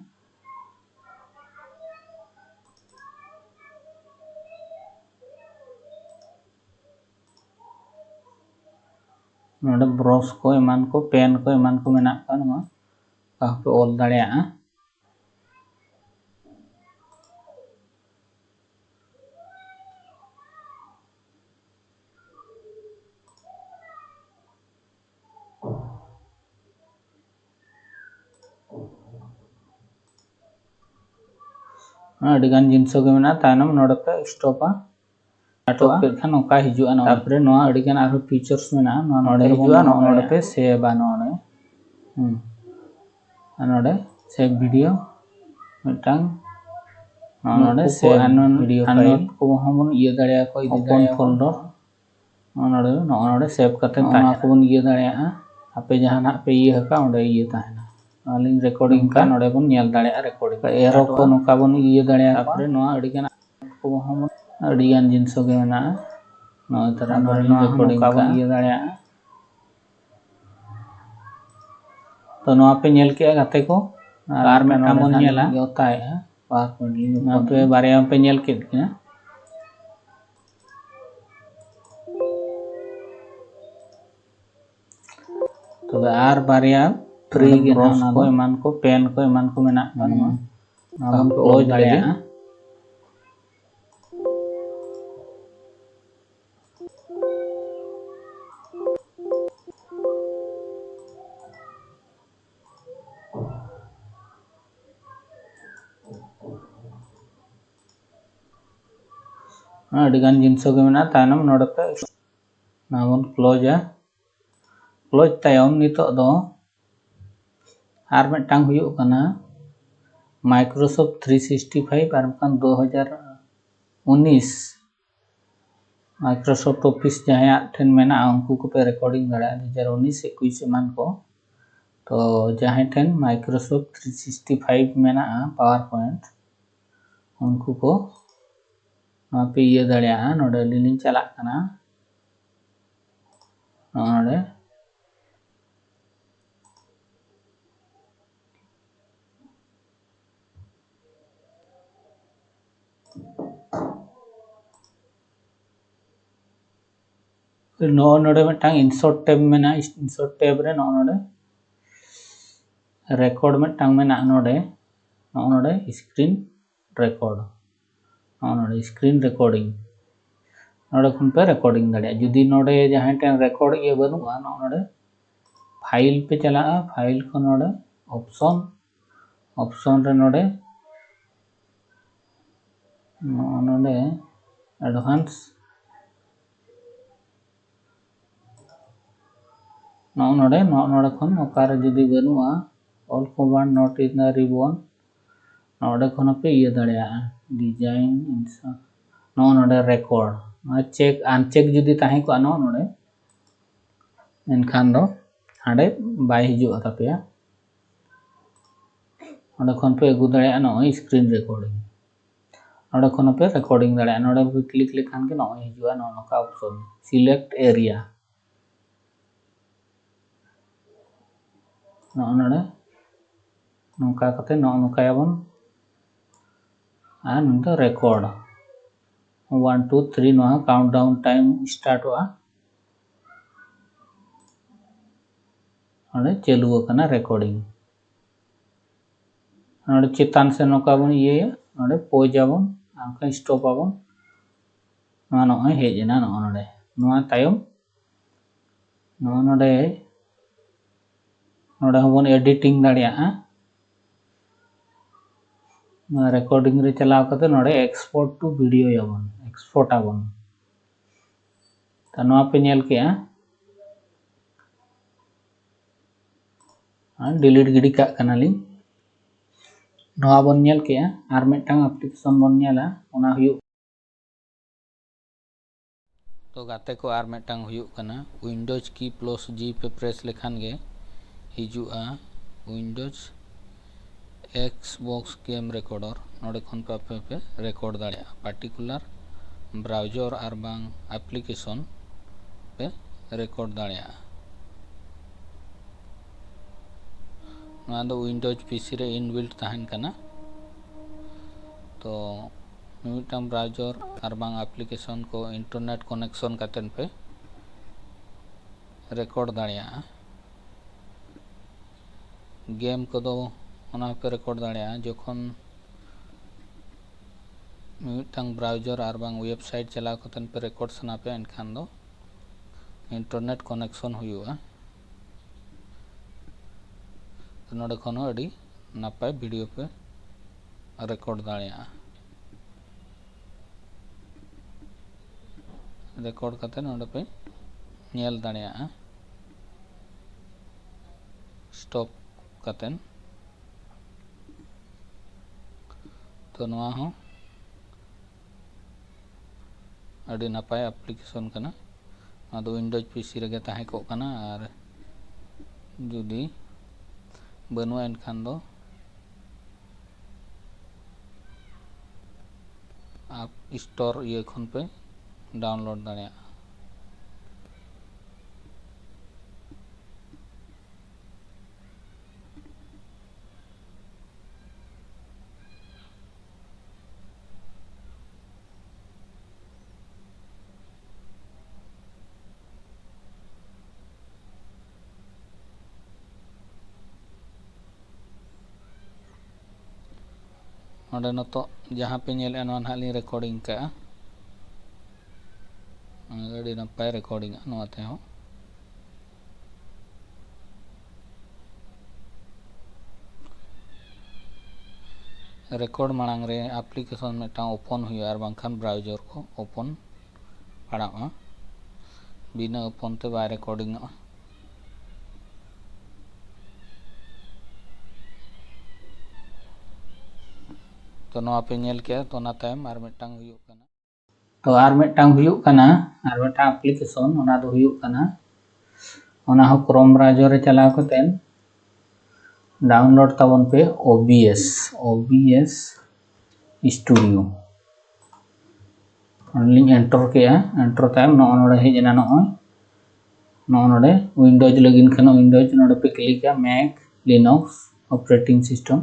ᱱᱚᱰᱮ brush ᱠᱚ ᱮᱢᱟᱱ ᱠᱚ, pen ᱠᱚ ᱮᱢᱟᱱ ᱠᱚ ᱢᱮᱱᱟᱜ ᱠᱚᱣᱟ, ᱱᱚᱣᱟ ᱚᱠᱟ ᱦᱚᱸᱯᱮ ᱚᱞ ᱫᱟᱲᱮᱭᱟᱜᱼᱟ᱾ ᱟᱹᱰᱤᱜᱟᱱ ᱡᱤᱱᱤᱥ ᱜᱮ ᱢᱮᱱᱟᱜᱼᱟ, ᱛᱟᱭᱱᱚᱢ ᱱᱚᱰᱮ ᱯᱮ stopᱟ᱾ stop ᱠᱮᱫ ᱠᱷᱟᱱ ᱱᱚᱝᱠᱟ ᱦᱤᱡᱩᱜᱼᱟ᱾ ᱱᱚᱣᱟ ᱛᱟᱨᱯᱚᱨᱮ ᱱᱚᱣᱟ ᱟᱹᱰᱤᱜᱟᱱ ᱟᱨᱦᱚᱸ features ᱢᱮᱱᱟᱜᱼᱟ, ᱱᱚᱣᱟ ᱱᱚᱰᱮ ᱦᱤᱡᱩᱜᱼᱟ, ᱱᱚᱜᱼᱚ ᱱᱚᱰᱮ ᱯᱮ saveᱟ ᱱᱚᱰᱮ᱾ ᱦᱩᱸ᱾ ᱟᱨ ᱱᱚᱰᱮ save video ᱢᱤᱫᱴᱟᱝ, ᱱᱚᱣᱟ ᱱᱚᱰᱮ save video file ᱠᱚᱦᱚᱸ ᱵᱚᱱ ᱤᱭᱟᱹ ᱫᱟᱲᱮᱭᱟᱠᱚᱣᱟ, ᱤᱫᱤ ᱫᱟᱲᱮᱭᱟᱠᱚᱣᱟ᱾ Folder ᱱᱚᱜᱼᱚ ᱱᱚᱰᱮ, ᱱᱚᱜᱼᱚ ᱱᱚᱰᱮ save ᱠᱟᱛᱮ ᱱᱚᱜᱼᱚ ᱱᱚᱣᱟ ᱠᱚᱵᱚᱱ ᱤᱭᱟᱹ ᱫᱟᱲᱮᱭᱟᱜᱼᱟ᱾ ᱟᱯᱮ ᱡᱟᱦᱟᱱᱟᱜ ᱯᱮ ᱤᱭᱟᱹ ᱟᱠᱟᱫ, ᱚᱸᱰᱮ ᱤᱭᱟᱹ ᱛᱟᱦᱮᱱᱟ᱾ ᱟᱹᱞᱤᱧ recording ᱠᱟᱜ, ᱱᱚᱰᱮ ᱵᱚᱱ ᱧᱮᱞ ᱫᱟᱲᱮᱭᱟᱜᱼᱟ recording᱾ arrow ᱠᱚ ᱱᱚᱝᱠᱟ ᱵᱚᱱ ᱤᱭᱟᱹ ᱫᱟᱲᱮᱭᱟᱠᱚᱣᱟ᱾ ᱛᱟᱨᱯᱚᱨᱮ ᱱᱚᱣᱟ ᱟᱹᱰᱤᱜᱟᱱ ᱠᱚᱦᱚᱸ ᱵᱚᱱ, ᱟᱹᱰᱤᱜᱟᱱ ᱡᱤᱱᱤᱥ ᱜᱮ ᱢᱮᱱᱟᱜᱼᱟ᱾ ᱱᱚᱜᱼᱚᱭ ᱛᱟᱨᱟ ᱛᱟᱨᱯᱚᱨᱮ ᱱᱚᱣᱟ ᱦᱚᱸ ᱱᱚᱝᱠᱟ ᱵᱚᱱ ᱤᱭᱟᱹ ᱫᱟᱲᱮᱭᱟᱜᱼᱟ᱾ ᱛᱚ ᱱᱚᱣᱟ ᱯᱮ ᱧᱮᱞ ᱠᱮᱜᱼᱟ ᱜᱟᱛᱮ ᱠᱚ, ᱟᱨ ᱢᱤᱫᱴᱟᱝ ᱵᱚᱱ ᱧᱮᱞᱟ᱾ ᱚᱛᱟᱭᱮᱜᱼᱟ, PowerPoint ᱞᱤᱧ open ᱱᱚᱣᱟ ᱯᱮ ᱵᱟᱨᱭᱟ ᱯᱮ ᱧᱮᱞ ᱠᱮᱫ ᱠᱤᱱᱟ᱾ ᱛᱚᱵᱮ ᱟᱨ ᱵᱟᱨᱭᱟ free ᱜᱮ brush ᱠᱚ ᱮᱢᱟᱱ ᱠᱚ, pen ᱠᱚ ᱮᱢᱟᱱ ᱠᱚ ᱢᱮᱱᱟᱜ ᱠᱚᱣᱟ᱾ ᱱᱚᱣᱟ ᱱᱚᱣᱟ ᱵᱚᱱ close ᱫᱟᱲᱮᱭᱟᱜᱼᱟ᱾ ᱟᱹᱰᱤ ᱜᱟᱱ ᱡᱤᱱᱤᱥ ᱜᱮ ᱢᱮᱱᱟᱜᱼᱟ᱾ ᱛᱟᱭᱱᱚᱢ ᱱᱚᱰᱮ ᱯᱮ, ᱱᱚᱣᱟ ᱵᱚᱱ ᱠᱞᱳᱡᱟ᱾ ᱠᱞᱳᱡᱽ ᱛᱟᱭᱚᱢ ᱱᱤᱛᱚᱜ ᱫᱚ ᱟᱨ ᱢᱤᱫᱴᱟᱝ ᱦᱩᱭᱩᱜ ᱠᱟᱱᱟ Microsoft three sixty five, ᱟᱨ ᱢᱤᱫᱴᱟᱝ ᱫᱩ ᱦᱟᱡᱟᱨ ᱩᱱᱤᱥ Microsoft Office ᱡᱟᱦᱟᱸᱭᱟᱜ ᱴᱷᱮᱱ ᱢᱮᱱᱟᱜᱼᱟ, ᱩᱱᱠᱩ ᱠᱚᱯᱮ ᱨᱮᱠᱚᱨᱰᱤᱝ ᱫᱟᱲᱮᱭᱟᱜᱼᱟ, ᱫᱩ ᱦᱟᱡᱟᱨ ᱩᱱᱤᱥ ᱮᱠᱩᱥ ᱮᱢᱟᱱ ᱠᱚ᱾ ᱛᱚ ᱡᱟᱦᱟᱸᱭ ᱴᱷᱮᱱ Microsoft three sixty five ᱢᱮᱱᱟᱜᱼᱟ, PowerPoint, ᱩᱱᱠᱩ ᱠᱚ ᱱᱚᱣᱟ ᱯᱮ ᱤᱭᱟᱹ ᱫᱟᱲᱮᱭᱟᱜᱼᱟ᱾ ᱱᱚᱰᱮ ᱟᱹᱞᱤᱧ ᱞᱤᱧ ᱪᱟᱞᱟᱜ ᱠᱟᱱᱟ, ᱱᱚᱜᱼᱚ ᱱᱚᱰᱮ᱾ ᱱᱚᱜᱼᱚ ᱱᱚᱰᱮ ᱢᱤᱫᱴᱟᱝ insert tab ᱢᱮᱱᱟᱜᱼᱟ᱾ Insert tab ᱨᱮ ᱱᱚᱜᱼᱚ ᱱᱚᱰᱮ record ᱢᱤᱫᱴᱟᱝ ᱢᱮᱱᱟᱜᱼᱟ᱾ ᱱᱚᱰᱮ, ᱱᱚᱜᱼᱚ ᱱᱚᱰᱮ screen record, ᱱᱚᱜᱼᱚ ᱱᱚᱰᱮ screen recording, ᱱᱚᱰᱮ ᱠᱷᱚᱱ ᱯᱮ ᱨᱮᱠᱚᱨᱰᱤᱝ ᱫᱟᱲᱮᱭᱟᱜᱼᱟ᱾ ᱡᱩᱫᱤ ᱱᱚᱰᱮ ᱡᱟᱦᱟᱸᱭ ᱴᱷᱮᱱ ᱨᱮᱠᱚᱨᱰ ᱤᱭᱟᱹ ᱵᱟᱹᱱᱩᱜᱼᱟ, ᱱᱚᱜᱼᱚ ᱱᱚᱰᱮ ᱯᱷᱟᱭᱤᱞ ᱯᱮ ᱪᱟᱞᱟᱜᱼᱟ, ᱯᱷᱟᱭᱤᱞ ᱠᱷᱚᱱ ᱱᱚᱰᱮ ᱚᱯᱥᱚᱱ, ᱚᱯᱥᱚᱱ ᱨᱮ ᱱᱚᱰᱮ, ᱱᱚᱜᱼᱚ ᱱᱚᱰᱮ advance, ᱱᱚᱜᱼᱚ ᱱᱚᱰᱮ, ᱱᱚᱜᱼᱚ ᱱᱚᱰᱮ ᱠᱷᱚᱱ ᱚᱠᱟᱨᱮ ᱡᱩᱫᱤ ᱵᱟᱹᱱᱩᱜᱼᱟ, all command not in the ribbon, ᱱᱚᱰᱮ ᱠᱷᱚᱱ ᱦᱚᱸᱯᱮ ᱤᱭᱟᱹ ᱫᱟᱲᱮᱭᱟᱜᱼᱟ, design, insert, ᱱᱚᱜᱼᱚ ᱱᱚᱰᱮ record, ᱱᱚᱣᱟ check uncheck ᱡᱩᱫᱤ ᱛᱟᱦᱮᱸ ᱠᱚᱜᱼᱟ ᱱᱚᱜᱼᱚ ᱱᱚᱰᱮ, ᱮᱱᱠᱷᱟᱱ ᱫᱚ ᱦᱟᱸᱰᱮ ᱵᱟᱭ ᱦᱤᱡᱩᱜᱼᱟ ᱛᱟᱯᱮᱭᱟ᱾ ᱚᱸᱰᱮ ᱠᱷᱚᱱ ᱯᱮ ᱟᱹᱜᱩ ᱫᱟᱲᱮᱭᱟᱜᱼᱟ ᱱᱚᱜᱼᱚᱭ screen recording᱾ ᱱᱚᱰᱮ ᱠᱷᱚᱱ ᱦᱚᱸᱯᱮ ᱨᱮᱠᱚᱨᱰᱤᱝ ᱫᱟᱲᱮᱭᱟᱜᱼᱟ᱾ ᱱᱚᱰᱮ ᱯᱮ ᱠᱞᱤᱠ ᱞᱮᱠᱷᱟᱱ ᱜᱮ ᱱᱚᱜᱼᱚᱭ ᱦᱤᱡᱩᱜᱼᱟ ᱱᱚᱜᱼᱚ ᱱᱚᱝᱠᱟ ᱚᱯᱥᱚᱱ, select area᱾ ᱱᱚᱜᱼᱚ ᱱᱚᱰᱮ ᱱᱚᱝᱠᱟ ᱠᱟᱛᱮ ᱱᱚᱜᱼᱚ ᱱᱚᱝᱠᱟᱭᱟᱵᱚᱱ᱾ ᱟᱨ ᱱᱚᱰᱮ ᱨᱮᱠᱚᱨᱰ one two three, ᱱᱚᱣᱟ ᱠᱟᱣᱩᱱᱴ ᱰᱟᱣᱩᱱ ᱴᱟᱭᱤᱢ ᱥᱴᱟᱨᱴᱚᱜᱼᱟ᱾ ᱱᱚᱰᱮ ᱪᱟᱹᱞᱩ ᱟᱠᱟᱱᱟ ᱨᱮᱠᱚᱨᱰᱤᱝ᱾ ᱱᱚᱰᱮ ᱪᱮᱛᱟᱱ ᱥᱮᱫ ᱱᱚᱝᱠᱟ ᱵᱚᱱ ᱤᱭᱟᱹᱭᱟ, ᱱᱚᱰᱮ ᱯᱚᱡᱽ ᱟᱵᱚᱱ, ᱟᱨ ᱵᱟᱠᱷᱟᱱ ᱥᱴᱚᱯ ᱟᱵᱚᱱ᱾ ᱱᱚᱣᱟ ᱱᱚᱜᱼᱚᱭ ᱦᱮᱡ ᱮᱱᱟ ᱱᱚᱜᱼᱚ ᱱᱚᱰᱮ᱾ ᱱᱚᱣᱟ ᱛᱟᱭᱚᱢ ᱱᱚᱜᱼᱚ ᱱᱚᱰᱮ, ᱱᱚᱰᱮ ᱦᱚᱸᱵᱚᱱ ᱮᱰᱤᱴᱤᱝ ᱫᱟᱲᱮᱭᱟᱜᱼᱟ᱾ ᱱᱚᱣᱟ recording ᱨᱮ ᱪᱟᱞᱟᱣ ᱠᱟᱛᱮ ᱱᱚᱰᱮ export to video ᱭᱟᱵᱚᱱ, export ᱟᱵᱚᱱ᱾ ᱛᱚ ᱱᱚᱣᱟ ᱯᱮ ᱧᱮᱞ ᱠᱮᱜᱼᱟ, ᱟᱨ delete ᱜᱤᱰᱤ ᱠᱟᱜ ᱠᱟᱱᱟᱞᱤᱧ᱾ ᱱᱚᱣᱟ ᱵᱚᱱ ᱧᱮᱞ ᱠᱮᱜᱼᱟ, ᱟᱨ ᱢᱤᱫᱴᱟᱝ application ᱵᱚᱱ ᱧᱮᱞᱟ, ᱚᱱᱟ ᱦᱩᱭᱩᱜ ᱛᱚ ᱜᱟᱛᱮ ᱠᱚ, ᱟᱨ ᱢᱤᱫᱴᱟᱝ ᱦᱩᱭᱩᱜ ᱠᱟᱱᱟ Windows key plus G ᱯᱮ press ᱞᱮᱠᱷᱟᱱ ᱜᱮ ᱦᱤᱡᱩᱜᱼᱟ Windows Xbox game recorder᱾ ᱱᱚᱰᱮ ᱠᱷᱚᱱ ᱯᱮ ᱟᱯᱮ ᱯᱮ record ᱫᱟᱲᱮᱭᱟᱜᱼᱟ, particular browser ᱟᱨ ᱵᱟᱝ application ᱯᱮ record ᱫᱟᱲᱮᱭᱟᱜᱼᱟ᱾ ᱱᱚᱣᱟ ᱫᱚ Windows P C ᱨᱮ inbuilt ᱛᱟᱦᱮᱱ ᱠᱟᱱᱟ᱾ ᱛᱚ ᱢᱤᱢᱤᱫᱴᱟᱝ browser ᱟᱨ ᱵᱟᱝ application ᱠᱚ internet connection ᱠᱟᱛᱮᱫ ᱯᱮ record ᱫᱟᱲᱮᱭᱟᱜᱼᱟ᱾ Game ᱠᱚᱫᱚ ᱚᱱᱟ ᱦᱚᱸᱯᱮ record ᱫᱟᱲᱮᱭᱟᱜᱼᱟ᱾ ᱡᱚᱠᱷᱚᱱ ᱢᱤᱢᱤᱫᱴᱟᱝ browser ᱟᱨ ᱵᱟᱝ website ᱪᱟᱞᱟᱣ ᱠᱟᱛᱮᱫ ᱯᱮ record ᱥᱟᱱᱟ ᱯᱮᱭᱟ, ᱮᱱᱠᱷᱟᱱ ᱫᱚ internet connection ᱦᱩᱭᱩᱜᱼᱟ᱾ ᱛᱚ ᱱᱚᱰᱮ ᱠᱷᱚᱱ ᱦᱚᱸ ᱟᱹᱰᱤ ᱱᱟᱯᱟᱭ video ᱯᱮ record ᱫᱟᱲᱮᱭᱟᱜᱼᱟ᱾ Record ᱠᱟᱛᱮ ᱱᱚᱰᱮ ᱯᱮ ᱧᱮᱞ ᱫᱟᱲᱮᱭᱟᱜᱼᱟ, stop ᱠᱟᱛᱮ᱾ ᱛᱚ ᱱᱚᱣᱟ ᱦᱚᱸ ᱟᱹᱰᱤ ᱱᱟᱯᱟᱭ application ᱠᱟᱱᱟ᱾ ᱱᱚᱣᱟ ᱫᱚ Windows P C ᱨᱮᱜᱮ ᱛᱟᱦᱮᱸ ᱠᱚᱜ ᱠᱟᱱᱟ, ᱟᱨ ᱡᱩᱫᱤ ᱵᱟᱹᱱᱩᱜᱼᱟ, ᱮᱱᱠᱷᱟᱱ ᱫᱚ App Store ᱤᱭᱟᱹ ᱠᱷᱚᱱ ᱯᱮ download ᱫᱟᱲᱮᱭᱟᱜᱼᱟ᱾ ᱱᱚᱰᱮ ᱱᱤᱛᱚᱜ ᱡᱟᱦᱟᱸ ᱯᱮ ᱧᱮᱞᱮᱫᱼᱟ, ᱱᱚᱣᱟ ᱱᱟᱦᱟᱜ ᱞᱤᱧ recording ᱠᱟᱜᱼᱟ᱾ ᱟᱹᱰᱤ ᱱᱟᱯᱟᱭ recordingᱚᱜᱼᱟ ᱱᱚᱣᱟ ᱛᱮᱦᱚᱸ᱾ ᱨᱮᱠᱚᱨᱰ ᱢᱟᱲᱟᱝ ᱨᱮ ᱟᱯᱞᱤᱠᱮᱥᱚᱱ ᱢᱤᱫᱴᱟᱝ ᱳᱯᱚᱱ ᱦᱩᱭᱩᱜᱼᱟ, ᱟᱨ ᱵᱟᱝᱠᱷᱟᱱ ᱵᱨᱟᱣᱡᱟᱨ ᱠᱚ ᱳᱯᱚᱱ ᱯᱟᱲᱟᱜᱼᱟ᱾ ᱵᱤᱱᱟᱹ ᱳᱯᱚᱱ ᱛᱮ ᱵᱟᱭ ᱨᱮᱠᱚᱨᱰᱤᱝ ᱚᱜᱼᱟ᱾ ᱛᱚ, ᱱᱚᱣᱟ ᱯᱮ ᱧᱮᱞ ᱠᱮᱜᱼᱟ᱾ ᱛᱚ, ᱚᱱᱟ ᱛᱟᱭᱚᱢ ᱟᱨ ᱢᱤᱫᱴᱟᱝ ᱦᱩᱭᱩᱜ ᱠᱟᱱᱟ᱾ ᱛᱚ, ᱟᱨ ᱢᱤᱫᱴᱟᱝ ᱦᱩᱭᱩᱜ ᱠᱟᱱᱟ, ᱟᱨ ᱢᱤᱫᱴᱟᱝ ᱟᱯᱞᱤᱠᱮᱥᱚᱱ, ᱚᱱᱟ ᱫᱚ ᱦᱩᱭᱩᱜ ᱠᱟᱱᱟ, ᱚᱱᱟ ᱦᱚᱸ ᱠᱨᱳᱢ ᱵᱨᱟᱣᱡᱟᱨ ᱨᱮ ᱪᱟᱞᱟᱣ ᱠᱟᱛᱮ ᱰᱟᱣᱩᱱᱞᱳᱰ ᱛᱟᱵᱚᱱ ᱯᱮ O B S, O B S studio. ᱚᱸᱰᱮ ᱞᱤᱧ ᱮᱱᱴᱟᱨ ᱠᱮᱜᱼᱟ᱾ ᱮᱱᱴᱟᱨ ᱛᱟᱭᱚᱢ ᱱᱚᱜᱼᱚ ᱱᱚᱰᱮ ᱦᱮᱡ ᱮᱱᱟ᱾ ᱱᱚᱜᱼᱚᱭ ᱱᱚᱜᱼᱚ ᱱᱚᱰᱮ ᱩᱭᱤᱱᱰᱳᱡᱽ ᱞᱟᱹᱜᱤᱫ ᱠᱷᱟᱱ ᱩᱭᱤᱱᱰᱳᱡᱽ, ᱱᱚᱰᱮ ᱯᱮ ᱠᱞᱤᱠᱟ, ᱢᱮᱠ ᱞᱤᱱᱚᱠᱥ ᱚᱯᱟᱨᱮᱴᱤᱝ ᱥᱤᱥᱴᱮᱢ᱾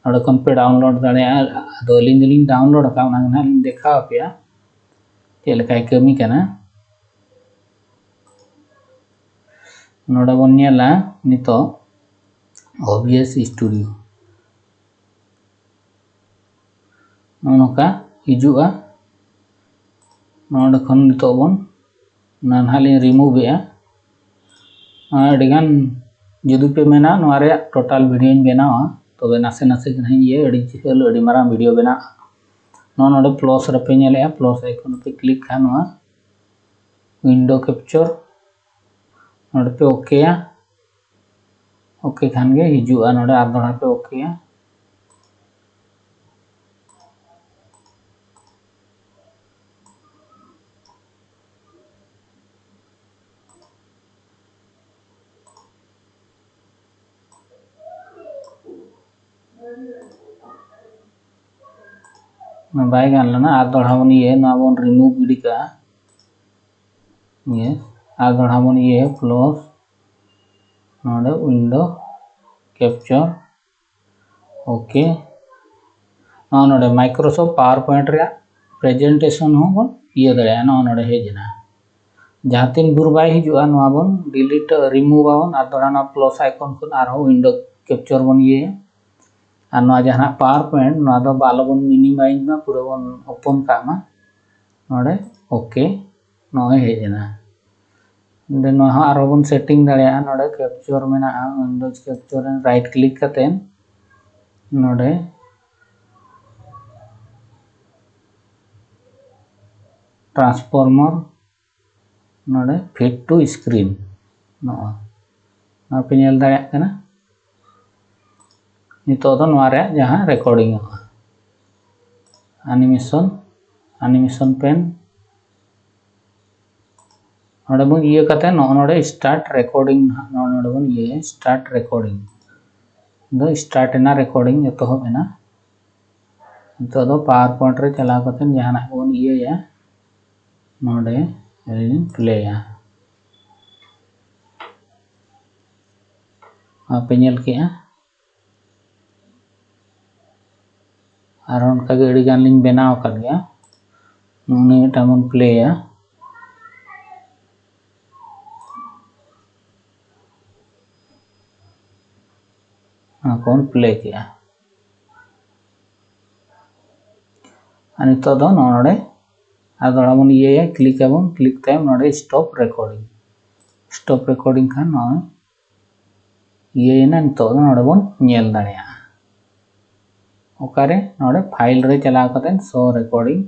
ᱱᱚᱰᱮ ᱠᱷᱚᱱ ᱯᱮ ᱰᱟᱣᱩᱱᱞᱳᱰ ᱫᱟᱲᱮᱭᱟᱜᱼᱟ᱾ ᱟᱫᱚ ᱟᱹᱞᱤᱧ ᱫᱚᱞᱤᱧ ᱰᱟᱣᱩᱱᱞᱳᱰ ᱟᱠᱟᱫ, ᱚᱱᱟ ᱜᱮ ᱱᱟᱦᱟᱜ ᱞᱤᱧ ᱫᱮᱠᱷᱟᱣ ᱟᱯᱮᱭᱟ ᱪᱮᱫ ᱞᱮᱠᱟᱭ ᱠᱟᱹᱢᱤ ᱠᱟᱱᱟ᱾ ᱱᱚᱰᱮ ᱵᱚᱱ ᱧᱮᱞᱟ ᱱᱤᱛᱚᱜ ᱳ ᱵᱤ ᱮᱥ ᱥᱴᱩᱰᱤᱭᱳ᱾ ᱱᱚᱜᱼᱚ ᱱᱚᱝᱠᱟ ᱦᱤᱡᱩᱜᱼᱟ᱾ ᱱᱚᱰᱮ ᱠᱷᱚᱱ ᱱᱤᱛᱚᱜ ᱵᱚᱱ, ᱚᱱᱟ ᱱᱟᱦᱟᱜ ᱞᱤᱧ ᱨᱤᱢᱩᱵᱷ ᱮᱜᱼᱟ᱾ ᱟᱹᱰᱤᱜᱟᱱ ᱡᱩᱫᱤ ᱯᱮ ᱢᱮᱱᱟ ᱱᱚᱣᱟ ᱨᱮᱭᱟᱜ ᱴᱳᱴᱟᱞ ᱵᱷᱤᱰᱤᱭᱳᱧ ᱵᱮᱱᱟᱣᱟ, ᱛᱚᱵᱮ ᱱᱟᱥᱮ ᱱᱟᱥᱮ ᱜᱮ ᱱᱟᱦᱟᱜ ᱤᱧ ᱤᱭᱟᱹ, ᱟᱹᱰᱤ ᱡᱷᱟᱹᱞ, ᱟᱹᱰᱤ ᱢᱟᱨᱟᱝ ᱵᱷᱤᱰᱤᱭᱳ ᱵᱮᱱᱟᱜᱼᱟ᱾ ᱱᱚᱜᱼᱚ ᱱᱚᱰᱮ ᱯᱞᱟᱥ ᱨᱮᱯᱮ ᱧᱮᱞᱮᱜᱼᱟ, ᱯᱞᱟᱥ ᱟᱭᱠᱚᱱ ᱨᱮᱯᱮ ᱠᱞᱤᱠ ᱠᱷᱟᱱ ᱱᱚᱣᱟ ᱩᱭᱤᱱᱰᱳ ᱠᱮᱯᱪᱟᱨ ᱱᱚᱰᱮ ᱯᱮ ᱳᱠᱮᱭᱟ᱾ ᱳᱠᱮ ᱠᱷᱟᱱ ᱜᱮ ᱦᱤᱡᱩᱜᱼᱟ, ᱱᱚᱰᱮ ᱟᱨ ᱫᱚᱦᱲᱟ ᱯᱮ ᱳᱠᱮᱭᱟ᱾ ᱵᱟᱭ ᱜᱟᱱ ᱞᱮᱱᱟ, ᱟᱨ ᱫᱚᱦᱲᱟ ᱵᱚᱱ ᱤᱭᱟᱹ, ᱱᱚᱣᱟ ᱵᱚᱱ ᱨᱤᱢᱩᱵᱷ ᱜᱤᱰᱤ ᱠᱟᱜᱼᱟ᱾ ᱤᱭᱟᱹ, ᱟᱨ ᱫᱚᱦᱲᱟ ᱵᱚᱱ ᱤᱭᱟᱹᱭᱟ, ᱠᱞᱳᱡᱽ, ᱱᱚᱰᱮ ᱩᱭᱤᱱᱰᱳ ᱠᱮᱯᱪᱟᱨ, ᱳᱠᱮ᱾ ᱱᱚᱜᱼᱚ ᱱᱚᱰᱮ ᱢᱟᱭᱠᱨᱳᱥᱚᱯᱷᱴ ᱯᱟᱣᱟᱨ ᱯᱚᱭᱮᱱᱴ ᱨᱮᱭᱟᱜ ᱯᱨᱮᱡᱮᱱᱴᱮᱥᱚᱱ ᱦᱚᱸ ᱵᱚᱱ ᱤᱭᱟᱹ ᱫᱟᱲᱮᱭᱟᱜᱼᱟ᱾ ᱱᱚᱜᱼᱚ ᱱᱚᱰᱮ ᱦᱮᱡ ᱮᱱᱟ᱾ ᱡᱟᱦᱟᱸ ᱛᱤᱱ ᱵᱷᱳᱨ ᱵᱟᱭ ᱦᱤᱡᱩᱜᱼᱟ, ᱱᱚᱣᱟ ᱵᱚᱱ ᱰᱤᱞᱤᱴ, ᱨᱤᱢᱩᱵᱷ ᱟᱵᱚᱱ, ᱟᱨ ᱫᱚᱦᱲᱟ ᱱᱚᱣᱟ ᱯᱞᱟᱥ ᱟᱭᱠᱚᱱ ᱠᱷᱚᱱ ᱟᱨᱦᱚᱸ ᱩᱭᱤᱱᱰᱳ ᱠᱮᱯᱪᱟᱨ ᱵᱚᱱ ᱤᱭᱟᱹᱭᱟ᱾ ᱟᱨ ᱱᱚᱣᱟ ᱡᱟᱦᱟᱱᱟᱜ ᱯᱟᱣᱟᱨ ᱯᱚᱭᱮᱱᱴ, ᱱᱚᱣᱟ ᱫᱚ ᱟᱞᱚ ᱵᱚᱱ ᱢᱤᱱᱤᱢᱟᱭᱤᱡᱽ ᱢᱟ, ᱯᱩᱨᱟᱹ ᱵᱚᱱ ᱳᱯᱚᱱ ᱠᱟᱜ ᱢᱟ᱾ ᱱᱚᱰᱮ ᱳᱠᱮ, ᱱᱚᱜᱼᱚᱭ ᱦᱮᱡ ᱮᱱᱟ᱾ ᱱᱚᱰᱮ ᱱᱚᱣᱟ ᱦᱚᱸ ᱟᱨᱦᱚᱸ ᱵᱚᱱ ᱥᱮᱴᱤᱝ ᱫᱟᱲᱮᱭᱟᱜᱼᱟ᱾ ᱱᱚᱰᱮ ᱠᱮᱯᱪᱟᱨ ᱢᱮᱱᱟᱜᱼᱟ, ᱩᱭᱤᱱᱰᱳᱡᱽ ᱠᱮᱯᱪᱟᱨ ᱨᱮ ᱨᱟᱭᱤᱴ ᱠᱞᱤᱠ ᱠᱟᱛᱮ ᱱᱚᱰᱮ transformer, ᱱᱚᱰᱮ feed to screen, ᱱᱚᱜᱼᱚᱭ ᱱᱚᱣᱟ ᱯᱮ ᱧᱮᱞ ᱫᱟᱲᱮᱭᱟᱜ ᱠᱟᱱᱟ᱾ ᱱᱤᱛᱚᱜ ᱫᱚ ᱱᱚᱣᱟ ᱨᱮᱭᱟᱜ ᱡᱟᱦᱟᱸ recording ᱚᱜᱼᱟ, animation, animation pane, ᱱᱚᱰᱮ ᱵᱚᱱ ᱤᱭᱟᱹ ᱠᱟᱛᱮ ᱱᱚᱜᱼᱚ ᱱᱚᱰᱮ start recording ᱱᱟᱦᱟᱜ, ᱱᱚᱜᱼᱚ ᱱᱚᱰᱮ ᱵᱚᱱ ᱤᱭᱟᱹᱭᱟ start recording᱾ ᱫᱚ start ᱮᱱᱟ, recording ᱮᱛᱚᱦᱚᱵ ᱮᱱᱟ᱾ ᱱᱤᱛᱚᱜ ᱫᱚ PowerPoint ᱨᱮ ᱪᱟᱞᱟᱣ ᱠᱟᱛᱮ ᱡᱟᱦᱟᱱᱟᱜ ᱵᱚᱱ ᱤᱭᱟᱹᱭᱟ, ᱱᱚᱰᱮ ᱟᱹᱞᱤᱧ ᱞᱤᱧ ᱯᱞᱮᱭᱟ᱾ ᱟᱯᱮ ᱧᱮᱞ ᱠᱮᱜᱼᱟ, ᱟᱨ ᱚᱱᱠᱟᱜᱮ ᱟᱹᱰᱤ ᱜᱟᱱ ᱞᱤᱧ ᱵᱮᱱᱟᱣ ᱟᱠᱟᱫ ᱜᱮᱭᱟ᱾ ᱱᱚᱜᱼᱚ ᱱᱤᱭᱟᱹ ᱢᱤᱫᱴᱟᱝ ᱵᱚᱱ ᱯᱞᱮᱭᱟ᱾ ᱚᱱᱟ ᱠᱚᱵᱚᱱ ᱯᱞᱮ ᱠᱮᱜᱼᱟ᱾ ᱟᱨ ᱱᱤᱛᱚᱜ ᱫᱚ ᱱᱚᱜᱼᱚ ᱱᱚᱰᱮ ᱟᱨ ᱫᱚᱦᱲᱟ ᱵᱚᱱ ᱤᱭᱟᱹᱭᱟ, click ᱟᱵᱚᱱ, click ᱛᱟᱭᱚᱢ ᱱᱚᱰᱮ stop recording, stop recording ᱠᱷᱟᱱ ᱱᱚᱜᱼᱚᱭ ᱤᱭᱟᱹᱭᱮᱱᱟ᱾ ᱱᱤᱛᱚᱜ ᱫᱚ ᱱᱚᱰᱮ ᱵᱚᱱ ᱧᱮᱞ ᱫᱟᱲᱮᱭᱟᱜᱼᱟ᱾ ᱚᱠᱟᱨᱮ? ᱱᱚᱰᱮ file ᱨᱮ ᱪᱟᱞᱟᱣ ᱠᱟᱛᱮ show recording,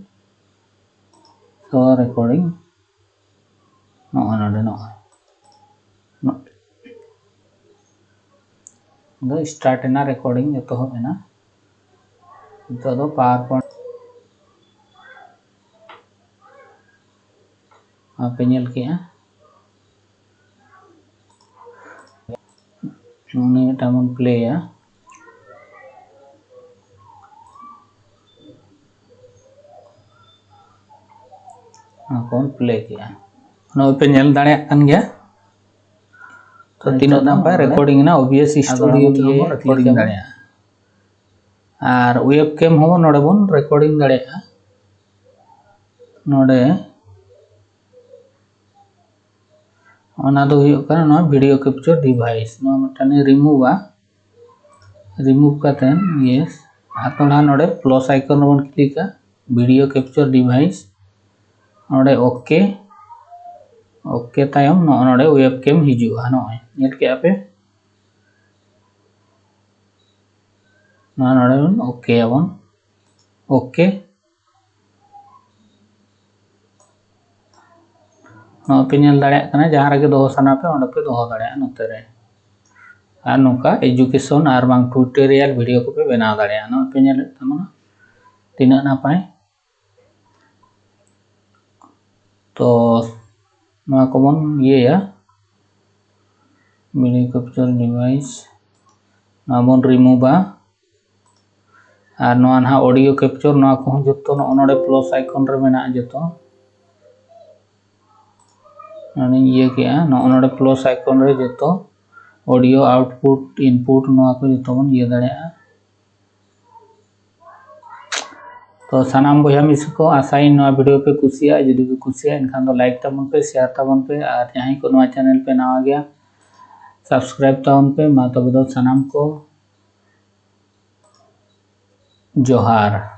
show recording, ᱱᱚᱜᱼᱚᱭ ᱱᱚᱰᱮ, ᱱᱚᱜᱼᱚᱭ ᱱᱚᱰᱮ ᱫᱚ start ᱮᱱᱟ, recording ᱮᱛᱚᱦᱚᱵ ᱮᱱᱟ᱾ ᱱᱤᱛᱚᱜ ᱫᱚ PowerPoint ᱟᱯᱮ ᱧᱮᱞ ᱠᱮᱜᱼᱟ, ᱩᱱᱤ ᱢᱤᱫᱴᱟᱝ ᱵᱚᱱ ᱯᱞᱮᱭᱟ᱾ ᱚᱱᱟ ᱠᱚᱵᱚᱱ ᱯᱞᱮ ᱠᱮᱜᱼᱟ᱾ ᱱᱚᱜᱼᱚᱭ ᱯᱮ ᱧᱮᱞ ᱫᱟᱲᱮᱭᱟᱜ ᱠᱟᱱ ᱜᱮᱭᱟ᱾ ᱛᱚ ᱛᱤᱱᱟᱹᱜ ᱱᱟᱯᱟᱭ ᱱᱚᱰᱮ recording ᱮᱱᱟ, OBS ᱟᱫᱚ Studio ᱱᱚᱰᱮ ᱤᱭᱟᱹ ᱵᱚᱱ click recording ᱟᱵᱚᱱ᱾ ᱫᱟᱲᱮᱭᱟᱜᱼᱟ᱾ ᱟᱨ webcam ᱦᱚᱸ ᱱᱚᱰᱮ ᱵᱚᱱ recording ᱫᱟᱲᱮᱭᱟᱜᱼᱟ᱾ ᱱᱚᱰᱮ ᱚᱱᱟ ᱫᱚ ᱦᱩᱭᱩᱜ ᱠᱟᱱᱟ ᱱᱚᱣᱟ video capture device᱾ ᱱᱚᱣᱟ ᱢᱤᱫᱴᱟᱝ ᱤᱧ ᱨᱤᱢᱩᱵᱷᱟ᱾ ᱨᱤᱢᱩᱵᱷ ᱠᱟᱛᱮ, yes, ᱟᱨ ᱛᱷᱚᱲᱟ ᱱᱚᱰᱮ plus icon ᱨᱮᱵᱚᱱ ᱠᱞᱤᱠᱟ, video capture device, ᱱᱚᱰᱮ OK᱾ OK ᱛᱟᱭᱚᱢ ᱱᱚᱜᱼᱚ ᱱᱚᱰᱮ webcam ᱦᱤᱡᱩᱜᱼᱟ᱾ ᱱᱚᱜᱼᱚᱭ ᱧᱮᱞ ᱠᱮᱜᱼᱟ ᱯᱮ, ᱱᱚᱣᱟ ᱱᱚᱰᱮ ᱵᱚᱱ OK ᱟᱵᱚᱱ, OK᱾ ᱱᱚᱣᱟ ᱯᱮ ᱧᱮᱞ ᱫᱟᱲᱮᱭᱟᱜ ᱠᱟᱱᱟ, ᱡᱟᱦᱟᱸ ᱨᱮᱜᱮ ᱫᱚᱦᱚ ᱥᱟᱱᱟ ᱯᱮ ᱚᱸᱰᱮ ᱯᱮ ᱫᱚᱦᱚ ᱫᱟᱲᱮᱭᱟᱜᱼᱟ ᱱᱚᱛᱮ ᱨᱮ᱾ ᱟᱨ ᱱᱚᱝᱠᱟ education ᱟᱨ ᱵᱟᱝ tutorial video ᱠᱚᱯᱮ ᱵᱮᱱᱟᱣ ᱫᱟᱲᱮᱭᱟᱜᱼᱟ᱾ ᱱᱚᱣᱟ ᱯᱮ ᱧᱮᱞᱮᱫ ᱛᱟᱵᱚᱱᱟ ᱛᱤᱱᱟᱹᱜ ᱱᱟᱯᱟᱭ᱾ ᱛᱚ ᱱᱚᱣᱟ ᱠᱚᱵᱚᱱ ᱤᱭᱟᱹᱭᱟ, video capture device, ᱱᱚᱣᱟ ᱵᱚᱱ removeᱟ᱾ ᱟᱨ ᱱᱚᱣᱟ ᱱᱟᱦᱟᱜ audio capture, ᱱᱚᱣᱟ ᱠᱚᱦᱚᱸ ᱡᱚᱛᱚ ᱱᱚᱜᱼᱚ ᱱᱚᱰᱮ plus icon ᱨᱮ ᱢᱮᱱᱟᱜᱼᱟ ᱡᱚᱛᱚ᱾ ᱱᱚᱣᱟᱧ ᱤᱭᱟᱹ ᱠᱮᱜᱼᱟ, ᱱᱚᱜᱼᱚ ᱱᱚᱰᱮ plus icon ᱨᱮ ᱡᱚᱛᱚ audio output, input, ᱱᱚᱣᱟ ᱠᱚ ᱡᱚᱛᱚ ᱵᱚᱱ ᱤᱭᱟᱹ ᱫᱟᱲᱮᱭᱟᱜᱼᱟ᱾ ᱛᱚ ᱥᱟᱱᱟᱢ ᱵᱚᱭᱦᱟ ᱢᱤᱥᱤ ᱠᱚ, ᱟᱥᱟᱭᱟᱹᱧ ᱱᱚᱣᱟ video ᱯᱮ ᱠᱩᱥᱤᱭᱟᱜᱼᱟ᱾ ᱡᱩᱫᱤ ᱯᱮ ᱠᱩᱥᱤᱭᱟᱜᱼᱟ ᱮᱱᱠᱷᱟᱱ ᱫᱚ like ᱛᱟᱵᱚᱱ ᱯᱮ, share ᱛᱟᱵᱚᱱ ᱯᱮ, ᱟᱨ ᱡᱟᱦᱟᱸᱭ ᱠᱚ ᱱᱚᱣᱟ channel ᱯᱮ ᱱᱟᱣᱟ ᱜᱮᱭᱟ subscribe ᱛᱟᱵᱚᱱ ᱯᱮ᱾ ᱢᱟ ᱛᱚᱵᱮ ᱫᱚ ᱥᱟᱱᱟᱢ ᱠᱚ ᱡᱚᱦᱟᱨ᱾